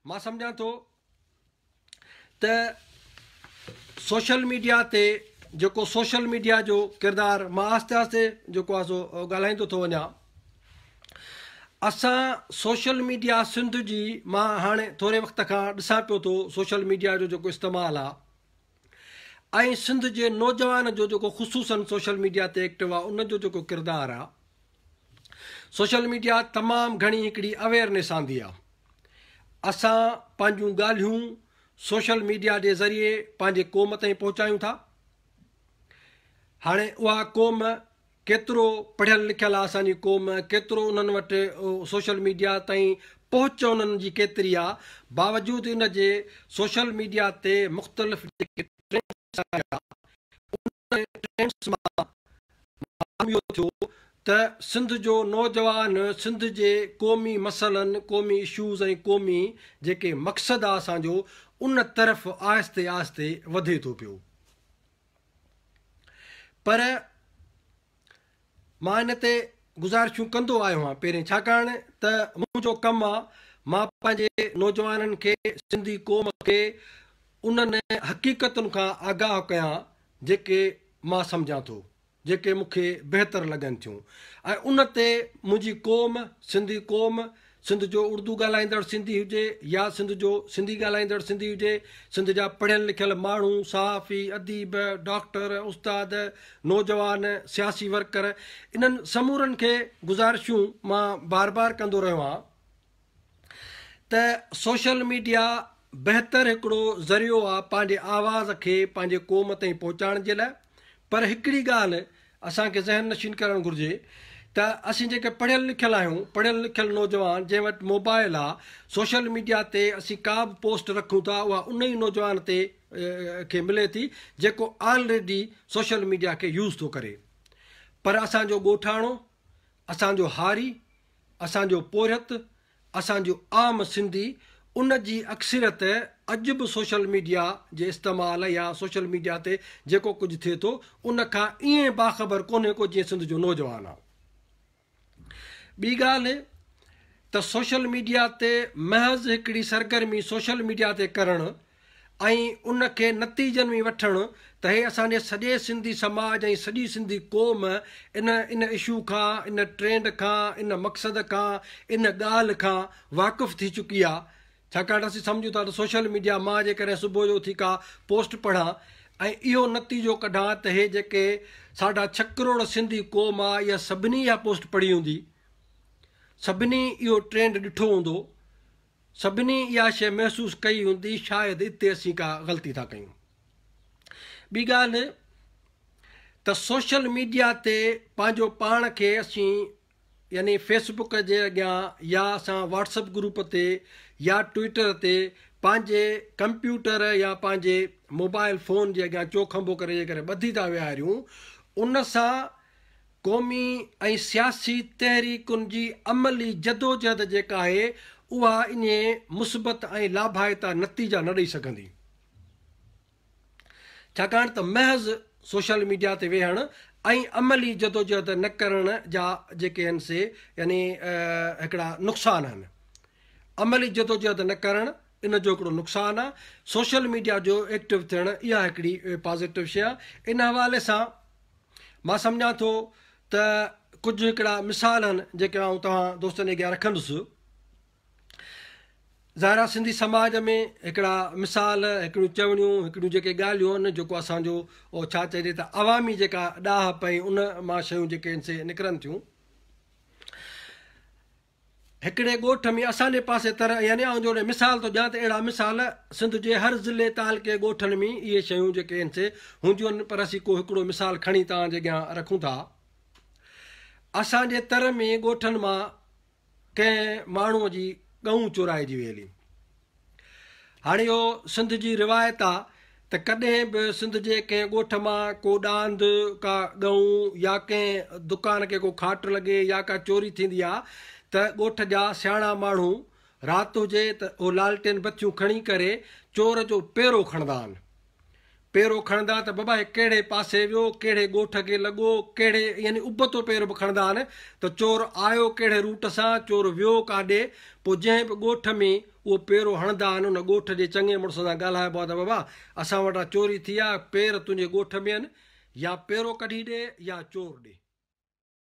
مان سمجهان ٿو ته سوشل ميڊيا تي جيڪو سوشل ميڊيا جو ڪردار مان آهستي آهستي جيڪو آهي سو ڳالهائيندو ٿو وڃان اسان سوشل ميڊيا سنڌ جي مان هاڻي ٿوري وقت کان ڏسان پيو ٿو سوشل ميڊيا جو جيڪو استعمال آهي ۽ سنڌ جي نوجوان جو جيڪو خصوصن سوشل ميڊيا تي ايڪٽو آهي ان جو جيڪو ڪردار آهي سوشل ميڊيا تمام گهڻي هڪڙي اويئرنيس آندي آهي اسان پنهنجون ڳالهيون سوشل ميڊيا جي ذريعي پنهنجي قوم تائين پهچايون ٿا. هاڻي اها قوم ڪيترو پڙهيل لکيل آهي اسان جي قوم ڪيترو انهن وٽ سوشل ميڊيا تائين پهچ انهن جي ڪيتري آهي باوجود ان جي سوشل ميڊيا تي مختلف جيڪي ٽرينڊس آيا ٽرينڊس مان معلوم اهو ٿيو ته سنڌ جو نوجوان سنڌ جي قومي مسئلن، قومي اشوز ۽ قومي جيڪي مقصد آ اسان جو ان طرف آهستي آهستي وڌي ٿو پيو. پر مان ان تي گذارشون ڪندو آيو آهيان پهرين ڇاڪاڻ ته منهنجو ڪم آ مان پنهنجي نوجوانن کي سنڌي قوم کي انهن حقيقتن کان آگاهه ڪيان جيڪي مان سمجهان ٿو جيڪي مون کي بهتر لڳن ٿيون ۽ ان تي منهنجي قوم، سنڌي قوم، سنڌ جو اردو ڳالهائيندڙ سنڌي هجي يا سنڌ جو سنڌي ڳالهائيندڙ سنڌي هجي، سنڌ جا پڙهيل لکيل ماڻهو، صحافي، اديب، ڊاڪٽر، استاد، نوجوان، سياسي ورڪر، انهن سمورن کي گذارشون مان بار بار ڪندو رهيو آهيان ته سوشل ميڊيا بهتر هڪڙو ذريعو آ پنهنجي آواز کي پنهنجي قوم تائين پهچائڻ جي لاء پر هڪڙي ڳالهه اسان کي ذهن نشين ڪرڻ گهرجي ته اسين جيڪي پڙهيل لکيل آهيون پڙهيل لکيل نوجوان جنهن وٽ موبائل آ سوشل ميڊيا تي اسين ڪا به پوسٽ رکون ٿا اها ان ئي نوجوان تي کي ملي ٿي جيڪو آلريڊي سوشل ميڊيا کي يوز ٿو ڪري پر اسان جو ڳوٺاڻو اسان جو هاري اسان جو پورهيت، اسان جو عام سنڌي ان جي اڪثريت اڄ به سوشل ميڊيا جي استعمال يا سوشل ميڊيا تي جيڪو ڪجهه ٿئي ٿو ان کان ائين باخبر ڪونهي ڪو جيئن سنڌ جو نوجوان آ. ٻي ڳالهه ته سوشل ميڊيا تي محض هڪڙي سرگرمي سوشل ميڊيا تي ڪرڻ ۽ ان کي نتيجن ۾ وٺڻ ته هي اسان جي سڄي سنڌي سماج ۽ سڄي سنڌي قوم ان ان اشو کان ان ٽرينڊ کان ان مقصد کان ان ڳالهه کان واقف ٿي چڪي آ ڇاڪاڻ ته اسين سمجهون ٿا ته سوشل ميڊيا مان جيڪڏهن صبح جو اٿي ڪا پوسٽ پڙهان ۽ اهو نتيجو ڪڍان ته هي جيڪي ساڍا ڇهه ڪروڙ سنڌي قوم آ اها سڀني اها پوسٽ پڙهي هوندي سڀني اهو ٽرينڊ ڏٺو هوندو سڀني اها شيء محسوس ڪئي هوندي، شايد اتي اسين ڪا غلطي ٿا ڪيون. ٻي ڳالهه ته سوشل ميڊيا تي پنهنجو پاڻ کي اسين يعني فيس بڪ جي اڳيان يا اسان واٽس اپ گروپ تي يا ٽوئٽر تي پنهنجي ڪمپيوٽر يا پنهنجي موبائل فون جي اڳيان چوکنڀو ڪري جيڪڏهن ٻڌي ٿا ويهاريون ان سان قومي ۽ سياسي تحريڪن جي عملي جدوجهد جيڪا آهي اها انهي مثبت ۽ لاڀائتا نتيجا نه ڏئي سگهندي. ڇاڪاڻ ته محض سوشل ميڊيا تي ويهڻ ۽ عملي جدوجهد نه ڪرڻ جا جيڪي آهن سي يعني هڪڙا نقصان آهن. عملي جدوجهد نه ڪرڻ ان جو هڪڙو نقصان آهي. سوشل ميڊيا جو ايڪٽو ٿيڻ اها هڪڙي پازيٽو شيء آهي. ان حوالي سان مان سمجهان ٿو ته ڪجهه هڪڙا مثال آهن جيڪي آئون توهان دوستن جي اڳيان رکندس. ظاهر آهي سنڌي سماج ۾ هڪڙا مثال، هڪڙيون چوڻيون، هڪڙيون جيڪي ڳالهيون آهن جيڪو اسان جو ڇا چئجي ته عوامي جيڪا ڏاهپ ۽ ان مان شيون جيڪي آهن سي نڪرن ٿيون. هڪڙي ڳوٺ ۾ اسان جي پاسي تر يعني آئون جو مثال ٿو ڏيان ته اهڙا مثال سنڌ جي هر ضلعي تعلقي ڳوٺن ۾ اهي شيون جيڪي آهن سي هونديون آهن پر اسين ڪو هڪڙو مثال کڻي توهان جي اڳيان رکون ٿا. اسان جي تر ۾ ڳوٺن مان ڪنهن ماڻهوء جي ڳئون چورائجي وئي هلي. هاڻي اهو سنڌ جي روايت آ ته ڪڏهن به سنڌ جي ڪنهن ڳوٺ مان ڪو ڏاند، ڪا ڳئون يا ڪنهن دڪان کي ڪو کاٽ لڳي يا ڪا چوري ٿيندي آ ته ڳوٺ جا سياڻا ماڻهو رات هجي ته اهو لالٽين بتيون کڻي ڪري چور جو پيرو کڻندا آهن. پيرو کڻندا ته بابا هي ڪهڙي پاسي ويو، ڪهڙي ڳوٺ کي لڳو، ڪهڙي يعني ابتو پير به کڻندا آهن ته چور آيو ڪهڙي روٽ سان، چور ويو ڪاڏي، پوء جنهن به ڳوٺ ۾ اهو پيرو هڻندا آهن ان ڳوٺ جي چڱي مڙس سان ڳالهائبو آهي ته بابا اسان وٽان چوري ٿي آهي، پير تنهنجي ڳوٺ ۾ آهن، يا پيرو ڪڍي ڏي يا چور ڏي.